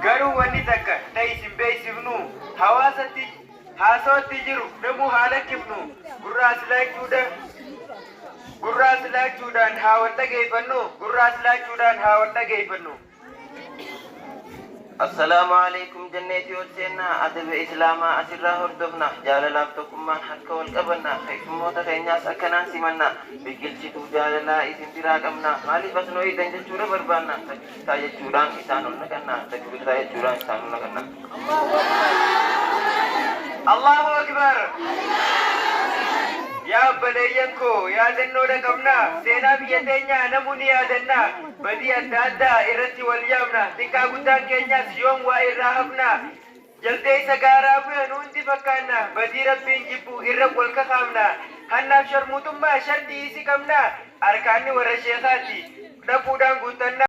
Garuu wanni takka ta isin beeksifnu, hawaasatti haasawatti jiru namuu haa lakkifnu. Gurraas laachuudha gurraas laachuudhaan haa wal dhageeffannu, gurraas laachuudhaan haa wal dhageeffannu. Assalaamu Aleykum jenneeti ol seenna, adaba Islaamaa asirraa hordofna, jaalalaaf tokkummaan harka wal qabanna, keessummoota keenyaas akkanaan simanna, biqilchituu jaalalaa isin biraa qabna, maaliif as nu eeydan jechuudha barbaanna, takbiirtaa jechuudhaan isaan ol naqanna, takbiirtaa jechuudhaan isaan ol naqanna. Allahu Akbar! Yaa obboleeyyan koo, yaadannoodha qabna, seenaa biyya teenyaa namuu ni yaadanna. Badii adda addaa irratti wal yaamna, xiqqaa guddaan keenyas yoom waa irraa hafna? Jaldeessa gaaraa bu'e nu hundi fakkaanna, badii Rabbiin jibbu irra wal kakaafna. Hannaaf sharmuuxummaa sharxii isi qabna, arkaanni warra sheekaati dhaquudhaan guuttanna.